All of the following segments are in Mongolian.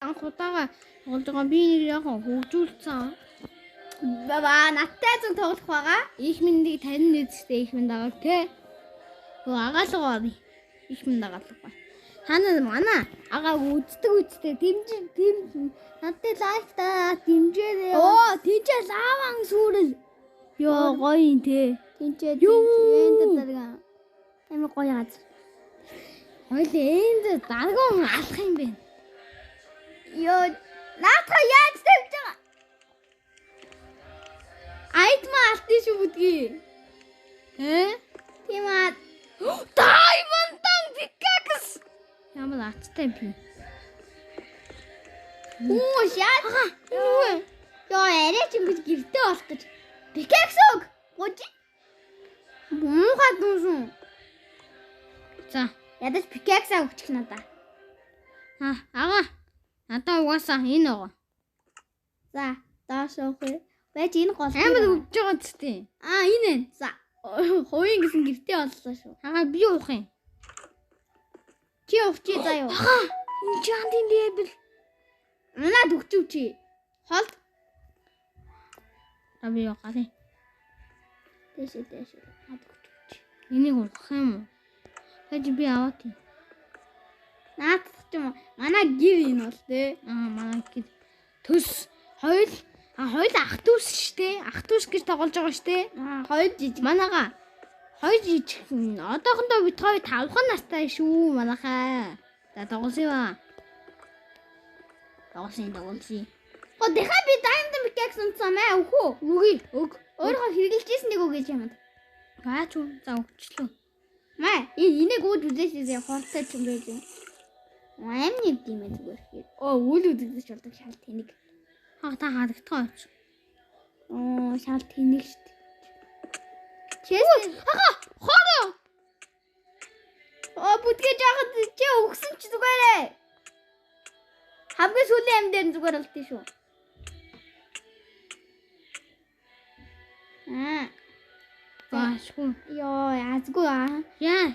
Анх удаага тоглож байгаа. Би нэг яахан хөгжүүлсэн. Баа надтай зүг тоглох байгаа. Их мэндийг танин үзтээ их мэнд агаа те. Хөө агаалгаа би. Их мэнд агаалгаа. Та нар манай агаа үздэг үзтээ дэмжин дэм надтай лайк та дэмжээрэй. Оо тийчээ лаван сүрэл. Йоо гоё юм те. Тийчээ Юу? энд дарга. Амар гоё газар. Хоёул энд дарган алах юм бэ. Йоо наадха яаж тавьж байгаа? Айтма алтын шүү гэдгийг. Э? Тийм аа. Diamond pickaxe. Ямар ацтай юм бэ? Үу яаж? Юу вэ? Йоо арай ч ингэж гэртээ болтож. Pickaxe өг. Гож. Муухай дүүсэн. За. Ядаж pickaxe өгчих надаа. А ага. Надаа угаасаа энэ байгаа. За доош явах. Байж энэ гол. Амар өвдөж байгаа ч тийм. Аа энэ ээ. За хувийн гэсэн гэртээ боллоо шүү. Ага би уух юм. Чи увчи заа юу. Ага. Enchanting table. Унаад өгчөв чи. Холд. За би явах гарын. Дэшээ дэшээ. Наад өгчөв чи. Энийг уух юм уу? Тэгэж би аваад тийм. Наад ч юм уу. Манай гэр энэ бол тээ. Аа манай гэр төс хоёул а хоёул ах дүүс штэ. Ах дүүс гэж тоглож байгаа штэ. Аа хоёр жижиг. Манайга хоёр жижиг одоохондоо бид хоёр тавхан настай шүү манайхаа. За тоглосон юм аа. Тоглосон тоглосон. Го дахиад би diamond pickaxe унтсан маа өхөө. Үгүй өг. Өөрөөр хэрэгжилжсэн нэг үг гэж юмд. Гаач уу за өгчлөө. Маа энэ энийг үүд үзээсээ хортой ч юм байж юм. Амны юм ээ зүгээр. Оо үл үзэгдэж болдог шал тэнэг. Хаа та харагдах ойч. Оо шал тэнэг шүү дээ. Чэс Хага хороо. Оо бүтгээ жахад чи өгсөн ч зүгээрээ. Хамгийн сүүлийн ам дээр нь зүгээр болдсон шүү. Аа Баашгүй. ёо азгүй аа. Яа.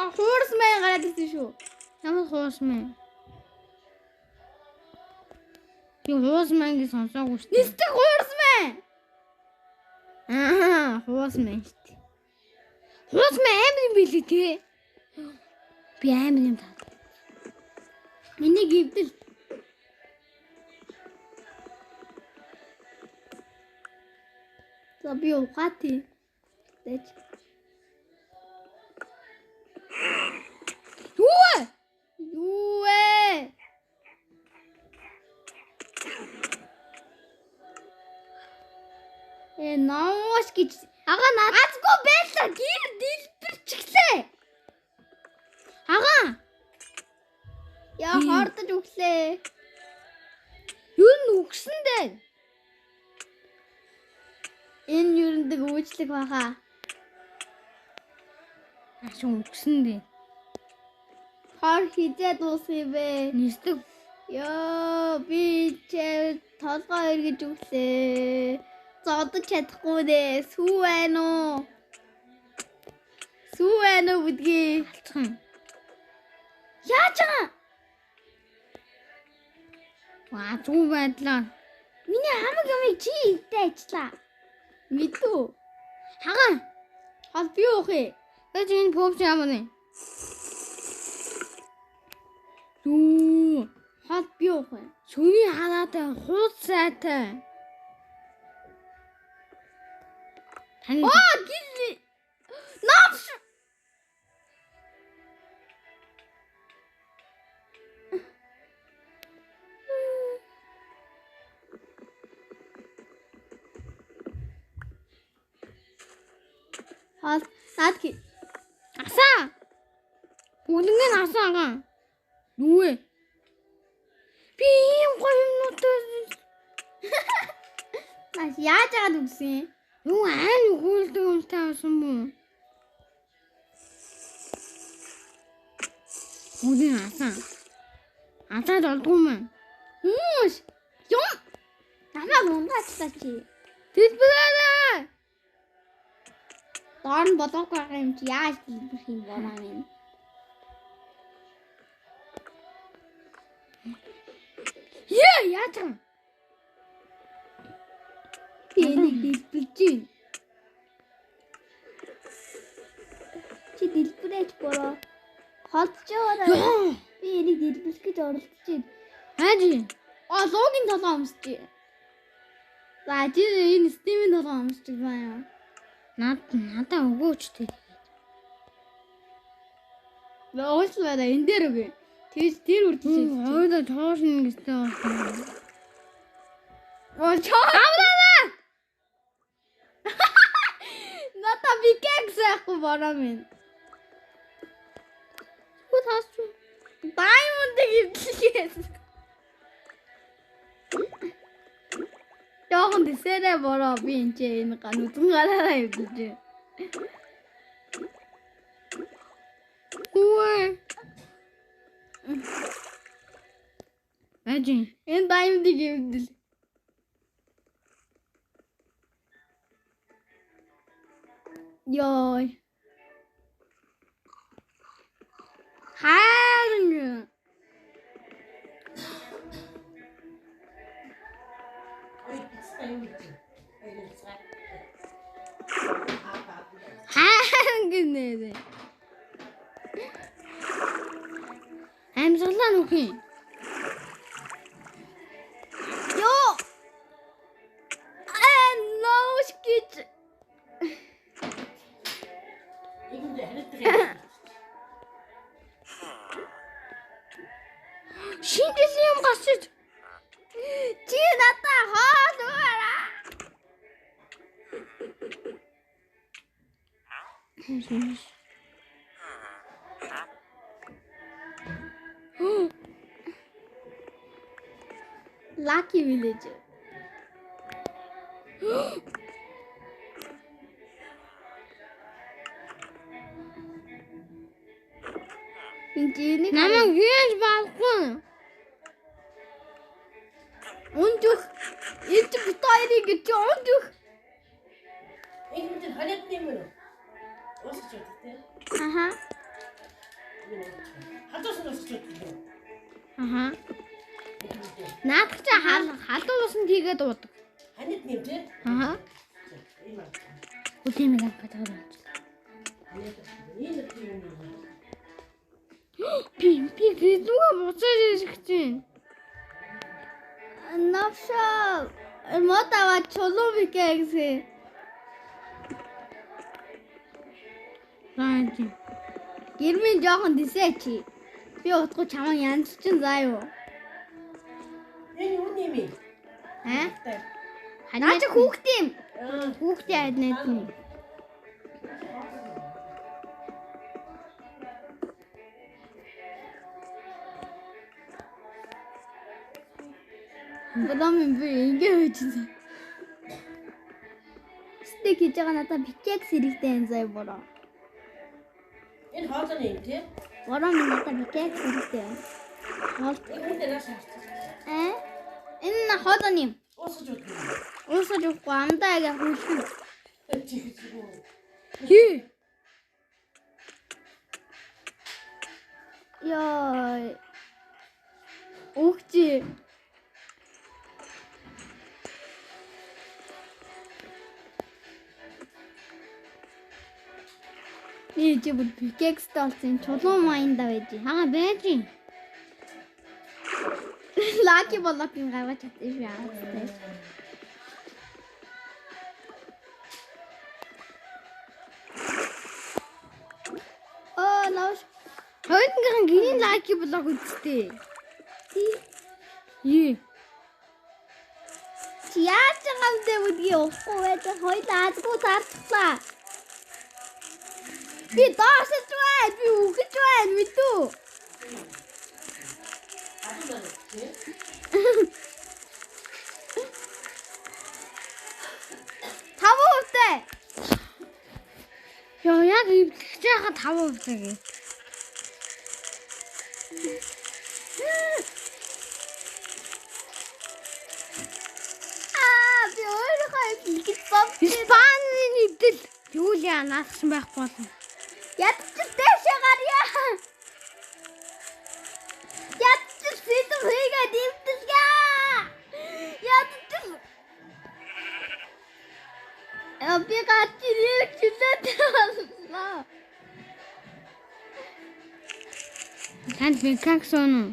А хуурс мэн гараад ирсэн шүү. Ямар хуус мэн? Би хуус мэн гэж сонсоогүй шүү дээ. Нисдэг хуурс мэн. Аа, хуус мэн шүү дээ. Хуус мэн амар юм билий те. Би амар юм таа. Миний гівдэл. За би ухаати. Тэч. Юу вэ? Юу вэ? Э номош гэж Ага наад азгүй байлаа гэр дэлбэрчихлээ. ага. Яа хордож өглөө. Юу н үгсэн дээ. Энэ юрэндэг үйлчлэг баха. Ашиг үгсэн дээ. Хор хизээ дуусах юм бэ? Нисдэг Йоо би чи толгой эргэж өглөө. Зодож чадахгүй нэ. Сүү байна уу? Сүү байна уу гэдгийг. алцах юм. Яаж байгаа? Ваа зүг байдлаа. Миний хамаг юмыг чи идэ ажиллаа. Мэдүү. Хага. Хол би уух юм. Гэж энэ пөөч ямар нэ? Юу? Хол би уух юм. Шүний хараатай хууц сайтай. Таны Аа гил. Навш. Хол наад ки. Асаа. Бүлэнгээ нь асаа ага. Юу вэ? Би ийм гоё юмнуудтай Наас яаж агаад үгсэн? юу айн өгүүлдэг юмтай болсон бүү? Бүлэн асаа. Асаад олдгүй юм. Хүүш. Юм. Намайг унгаачлаа чи. Дэлбэрээрэй. Доор нь болгоогүй байгаа юм чи яаж дэлбэрх юм болоо юм. Яа, яаж юм? Би энийг дэлбэлж байна. Чи дэлбэрээч бороо. Холдож байгаа. Би энийг дэлбэлэх гэж оролдож байна. Яаж юм? А луугийн толгой өмсөж. За чи энэ Steam-ийн толгой өмсөж байна юм. Надаа өгөөч тий. Уучлал байна энэ дээр үгүй. Тэгж тэр үрдэж байна. Хоёулаа тоошно гэсэн байна. Оо чоо. Авлаа! Надаа pickaxe байхгүй бороо минь. Хүү таач. Diamond-ыг эвдлээс. Жохон дэсэрэ бороо би энэ ч энэ ган үзэн гараараа эвдэж. Үгүй. Ажин. Энэ diamond-ыг эвдэл. Йой. Харин. Харин гинэ. Амьсгалаа нүх юм. Йоо. Аа ноуш гэж. Шинэ жилийн юм гарч ир. Чи надаа хоол өгөөрэй. Lucky Village. Энд Намайг хийж болохгүй. Унж өг. Энэ чи бит хоёрыг гэж чи унж өг. Энэ чинь ханиад юм уу? Уусч удаа тий. Аха. Халуун уусч удаа. Аха. Наадах чи халуун усанд хийгээд уудаг. Ханиад нэм тий. Аха. Энэ аа. Үлээ нэг анхаад байгаа юм. Ханиад. Энэ тийм юм. Би гэлүүгээ буцааж ирэх чинь. Навша мод аваад чулуу бикэ гэсэн. Заа чи. Гэрмийн жоохон дисээ чи. Би утгагүй чамаа янзчин заа юу. Энэ юу нэм юм? Аа? Наа чи хүүхд юм. Аа. Хүүхдийн айднаад нь. Бодом би ингэ хийчихсэн. Стек хийж байгаа надаа pickaxe хэрэгтэй энэ заа бороо. Энэ хоолойны юм тий. Бороо минь надаа pickaxe хэрэгтэй байна. Хоол. Энэ хүн дээр шаарч. Аа? Энэ на хоолойны юм. Уусч удаа. Уусаж өгөхгүй амдаа ага хүлхэн. Чи хэцүү. Хий. Йой. Үхчи. Би чи бүр pickaxe-тэй болсон чулуун майнда байж. Хага байж. Lucky болок юм гаргаж чадсан шүү яагаад. Оо, ноош. Хоёрынхын гинийн лаки блог үзтээ. Тий. Юу? Чи яаж байгаа юм бэ гэдгийг уухгүй байж хоёул азгүй зарцлаа. Би доошилж байна, би үхэж байна, мэдүү. Таван хувьтай. Йоо, яг эвдлэж байгаа 5% гэ. Аа, би өөрийнхөө эвдлэж бомб. Испанийн эвдэл. Тэгвэл яа наадсан байхгүй болно. Ядчил дээшээ гарья. Ядчил сэдэв Танд pickaxe уу?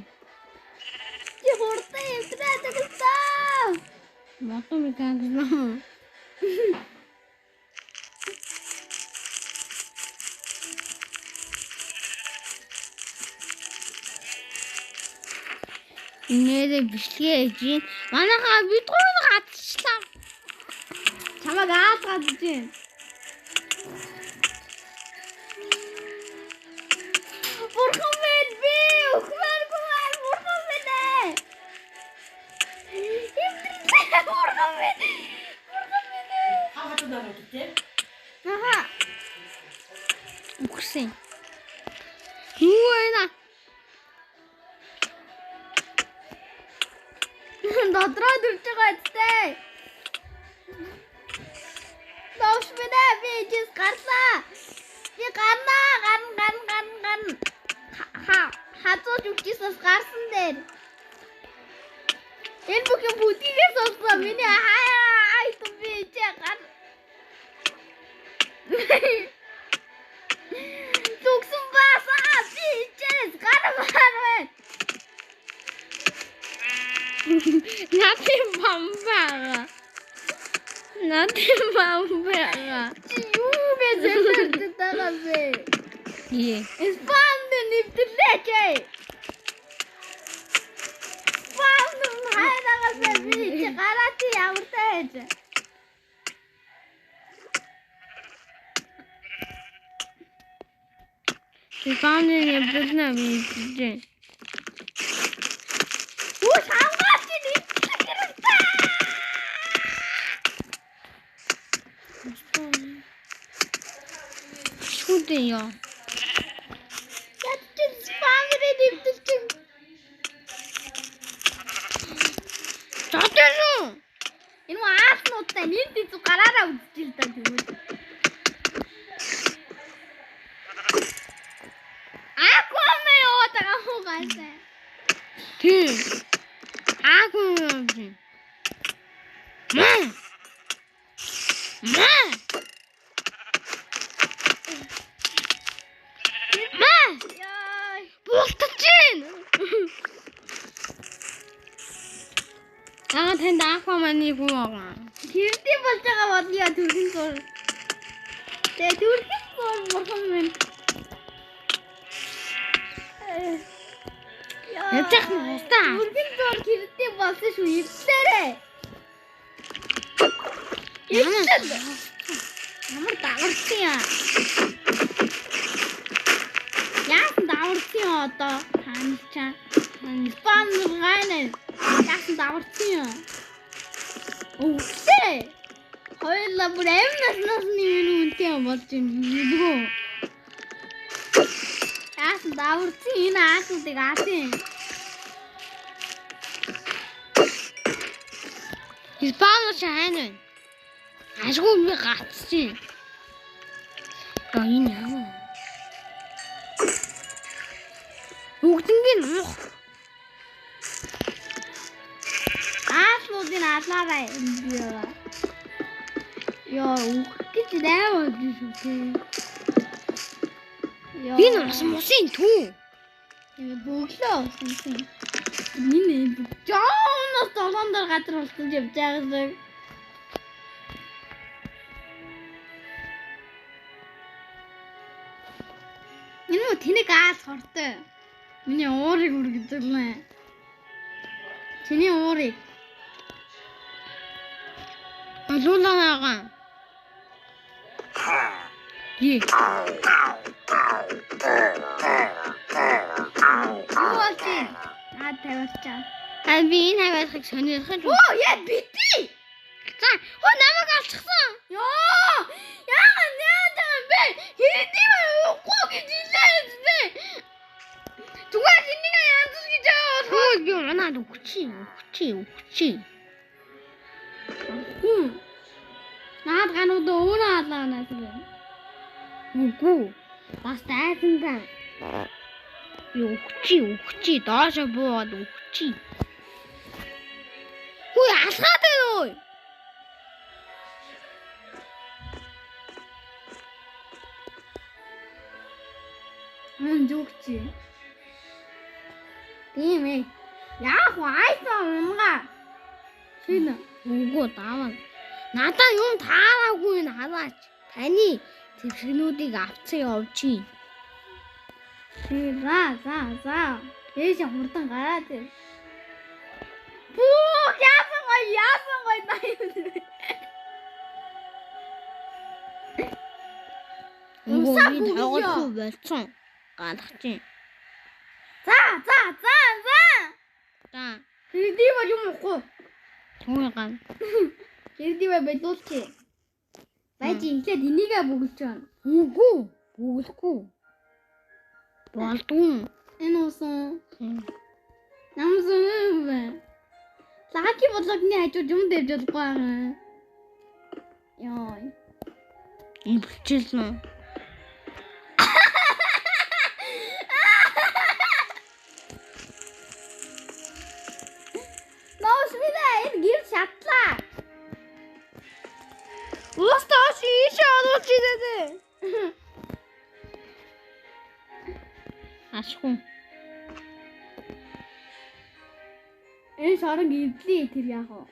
Чи хурдан эвдрээд өгсөн. Мото pickaxe нөө. Нэрэ бичлэгээ хийж гин. Манайхаа бид гурав гацчлаа. Чамайг аал газж гин. Бурхан минь би өгмөргүй байна. Бурхан минь ээ. Эвдрээ бурхан минь. Бурхан минь ээ. Хаа хатуу нарууд тий. Аха. Үхсэн. Юу вэ? Дотроо дүрж байгаа үстэй. Новш минь ээ би жис гарлаа. Би гарнаа гарна гарна гарна гарна. Ха хазууж өгчээсээс гарсан дээр. Энэ бүх юм бүдгийгээс болсон. Миний хаяа айтан би чи гар. Зүгсэн баасаа би чээс гармаар байна. Надын бамбаа. Надын бамбаа. Чи юу гэж хэлдэг байгаа вэ? Ее. Спам нэвтрлээ чи. Спам хайраагаас би чи гараа чи ямар тайж. Спам нэвтрлээ би чи. Үу шавгаа чи нэвтлэх хэрэгтэй. Шүдэн яа. Яд чи спамрыг нэвтэлчих. Задэрсэн. Энэ мөн ааснуудтай энд зүг гараараа үзчихэл та тэгвэл. Акваме яваад байгаа хуу гаасаа. Тийм. Аагүй юм чи. Маа. Маа. Маа. Яй. Бултаж гин. Аа танд Акваманы хүн байгаа. Хэрдээ болж байгаа бодлоо төрхөн зур. Тэгээ төрхөн зур бурхан минь. Яа. Ядах нь устаа. Төрхөн зур хэрдээ болсон шүү. Эвдлээрээ. Ямар Эвдэл. Ямар даварцсан яа. Яасан даварцсан юм одоо? Таанчаа. Спам гайна. Яасан даварцсан юм? Өвлөө. Хоёулаа бүр амь наснаас нэг юм үнэтэй юм болж юм мэдгүй. Яасан даварцсан энэ аасуудыг аасан. Спам шайн байна. Ашгүй би гацсан. Яа энэ ямар. Бүгднийг нуух. Ааснуудыг алаарай. Яа. Яа, үхэх гэж найм болж шүү дээ. Яа. Энэ ус мусын төв. Энэ бөглөө усан. Энэ жоонос долоон дээр газар болсон явж байгаа шиг. Энэ мө тэнэг аал хортой. Миний уурыг үргэжлээ. Чиний уурыг. Олуулаагаа. Е. Юу болж байна? Наад тавиалчаа. А би энэ хаваалахыг сонирхож. Оо яа бити. За, хөө намайг алчихсан. Йоо! Яагаад яагаад юм бэ? Хэдий ба уухгүй гэж хэлээ бэ? Зүгээр энийг янз гэж яваа. Хөө би унаад өгчий, өгчий, өгчий. Хм. Наад ганууд өөрөө алаанаа тэр. Үгүй. Бас дайсандаа. Би өгчий, өгчий, доошо буугаад өгчий. Хүй алхаад байна уу? Мөн зүгчи. Тийм ээ. Яах вэ? iPhone унгаа. Шинэ. Үгүй даваа. Надаа юм таараагүй н хараач. Таны зэвсгнүүдийг авцсан явчих. За за за. Ээж хурдан гараад ир. Бүү яасан гоё яасан гоё наа. Үгүй би тоглохгүй болсон. Гарах чинь. За за за за. За. Хэрдий бол юм уухгүй. Түүний ган. Хэрдий бай болуулчих. Байж эхлээд энийгээ бөглөж байна. Үгүй бөглөхгүй. Болдгүй. Энэ усан. Намсан юм бэ? Лаки блогны хажууд юм дэрж болохгүй аа. Йой. Энэ бэлчилсэн. Ноос минь энэ гэр шатлаа. Уустаас ийшээ оруулж ирээ. Ашгүй. Энэ шорон эвдлээ тэр яах вэ?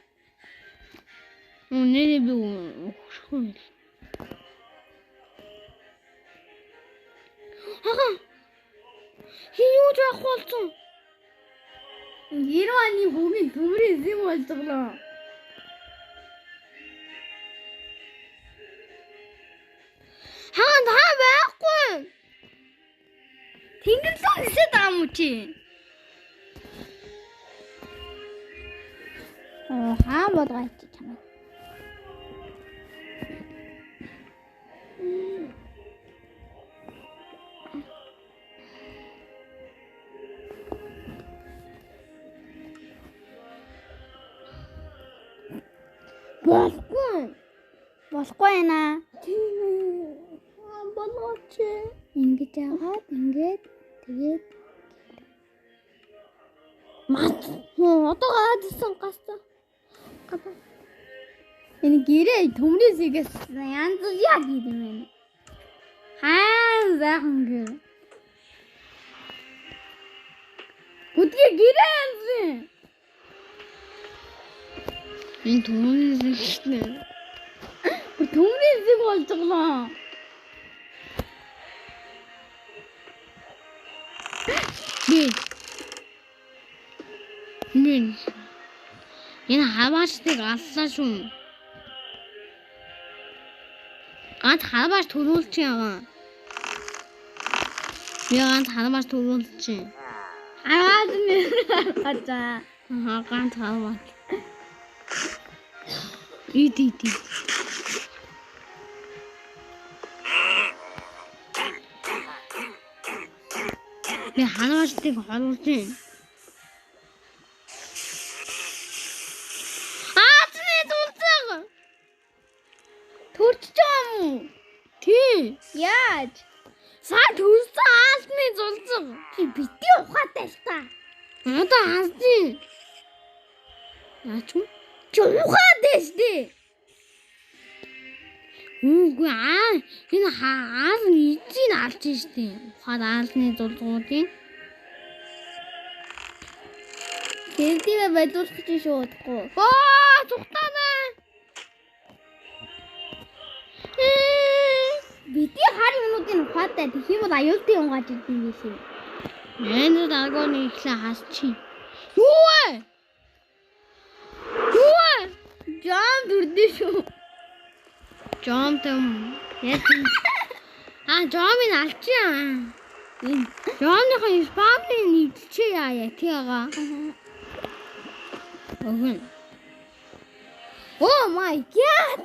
Нэрээ би өгөхгүй. Ага. Хин юу ч байхгүй болсон. 90 оны хүүгийн төмрийн зэм болзоглоо. Хаа та байхгүй. Тэнгэр лүү нисээд байгаа юм уу чи? Оо хаа болгоо чи чамаа. Болохгүй. Болохгүй байна. Тийм болгооч. Ингэж яагаад ингээд тэгээд Мат. Одоо гараад ирсэн гасцаа. Гадаа. Энэ гэрээ төмрийн зэгээс янз яг юм байна. Хаа сайхан гэр. Бүдгээ гэрээ янзын. Энэ төмрийн зэг шүү дээ. Төмрийн зэг болзоглоо. Би. Мин. Энэ хаваачдыг аллаа шүү. Ганц харваач төрүүлчих ягаа. Би ганц харваач төрүүлчих. Харваач нэр хачаа. Аа ганц харваач. Ид ид. Би харваачдыг хоруулж байна. Төрчихөж байгаа юм уу? Тийм. Яаж? Сая төрсөн аалны зулцэг. Чи битгий ухаатай л та. Одоо хаалцیں۔ Яач юм? Чи ухаатай штэ. Үгүй аа энэ аал эзийг алж штэ. Ухаад аалны зулгуудыг Тэрдээ боловсруулах гэж шуудахгүй. Аа зүхтаана. Бидний хар юмнуудын ухаатай тэгэх юм бол аюултай юм гаж идэв юм шиг. Энд аргоны ихлэ хасчих. Юу вэ? Юу вэ? Жам дүрдээ шүү. Жам тэм. Яг аа жамыг алчаа. Энэ жамныхаа спамны нэвтлчээ яа тийгаа. Өгөн. Oh my god.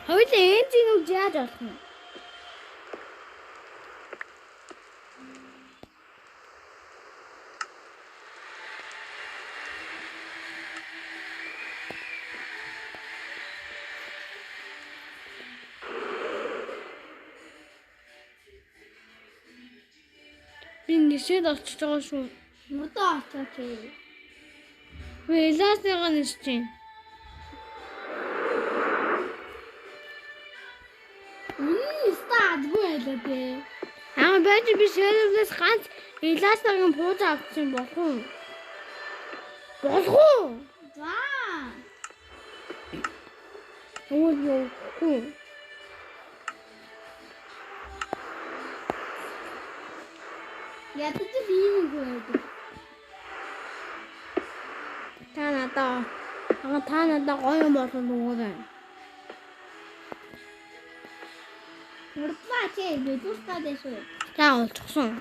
Хоёулаа энзийн үг яаж олох юм? Би нисээд олчиж байгаа шүү. Модоо олчооч. Би эласныгаа нисэж байна. Аа байж би сервис ганц Эласагийн пууз авчихсан болох уу? Болох уу? За. Юу юу. Ядаж л ийм юм байдаг. Та надаа ага та надаа гоё юм болгох өгөөрэй. Урдлаа чи бэлүүстаа дэшүү. За олчихсон.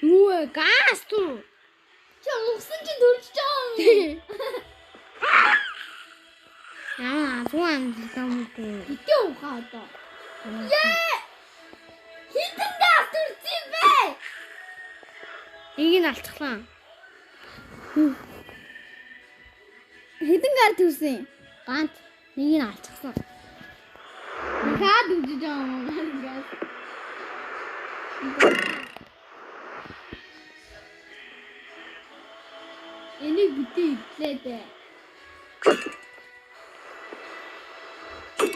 Юу вэ? Газ туу. Чи угсан чи төрж байгаа юм. Яа, зүүн амжилттай юм уу? Хитээ ухаа одоо. Яа! Хитэн газ төрсөн юм бэ? Энийг нь алцглаа. Хитэн гар төрсөн? Ганц нэг нь алцгсан. Хаад үжиж байгаа юм газ. Энийг битээ идлээ дээ.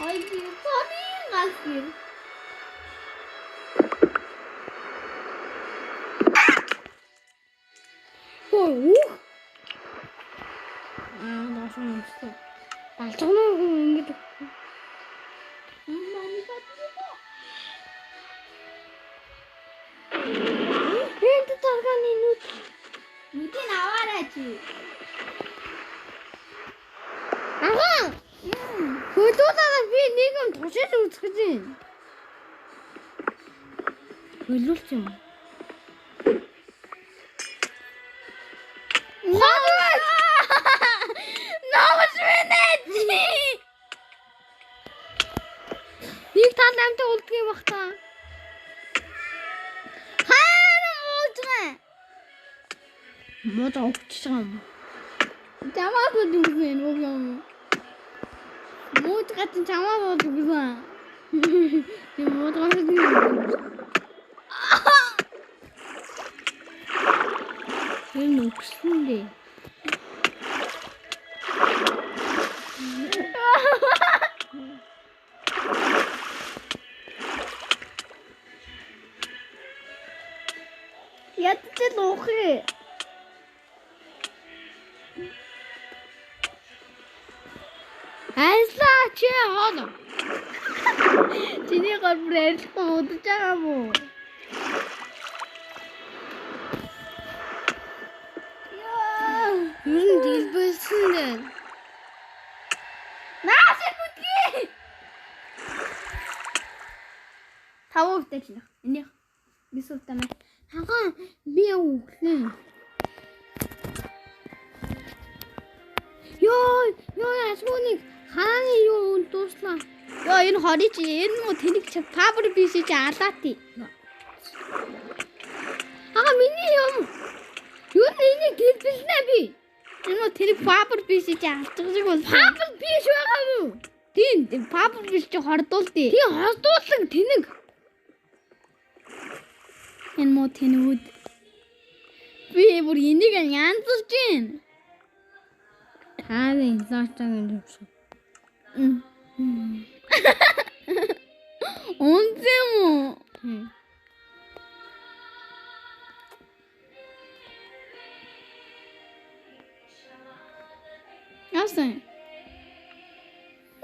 Ой, таны газ гэр. Хөө, үх. Аа, доош нь өмссөн. Балцганы хүн ингэж Манай бат. Энд таргааны нүд. Нүдийг аваарай чи. Ага. Хөлүүлээд би нэг юм туршиж үзэх гэж байна. Хөлүүлч юм. Новш минь. Нэг тал амтаа үлдэх юм бах та. Харин муужгаа. Муудаа өвчж байгаа юм. Чамаа бод үгүй юм уу юм. Муужгаа чинь чамаа бод үгүй. Тийм муудаа өвчж. Энэ үгсэн дээ. Ядчил уухыг. Ажлаа чи хоно. Чиний гол бүр арилахгүй удаж байгаа мó? Яа. Ер нь дэлбэлсэн дээ. Наас нүдгий. Тавууртай ч нөх. Энийг бисүүтэй мэ. Хагаа би өглөө. Йоо, ёо асууник хааны юу дууслаа. Йоо энэ хорий чи энэ мó тэнэг чи пабр биш чи алаати. Ага миний юм. Юу энийг дэлбэлнэ би. Энэ мó тэнэг пабр биш чи алчих шиг бол. Пабр биш байгаа юм. Тийм пабр биш чи хордуулдээ. Тийм хордуулсан тэнэг. Энэ мó тэнэгүүд. Би бүр энийг янзалж байна. Хааны инсаачагийн юм шиг. Үнэн юм уу? Яасан?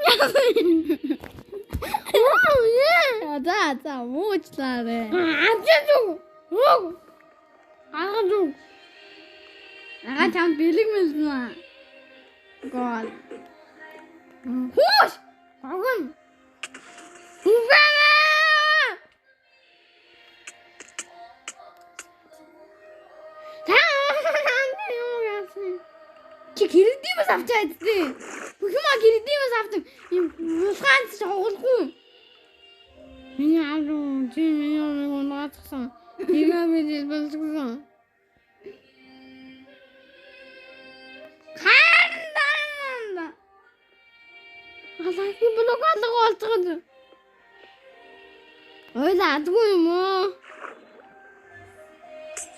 Яасан? Оо яа. За за уучлаарай. Ажиж үг. Үг. Арга зүг. Ага чамд бэлэг мэлсэн. Гол. Хүүш. Гогн. Үгэнэ. Та юу яасан? Чи кредитээс авчаад идсэн. Бүх юмаа кредитээс авдаг. Юм булгаан ч хугалгүй. Миний аав чи миний нэг унаацсан. Тэгээ би дэлбэлсэн. Харин даймонд. Алааки блок алга болцгоо. Ойлаа адгүй юм уу?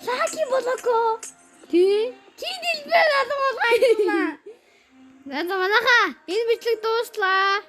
Лаки блоко. Тий. Чи дэлбэр алга болгосон. За манайхаа энэ бичлэг дууслаа.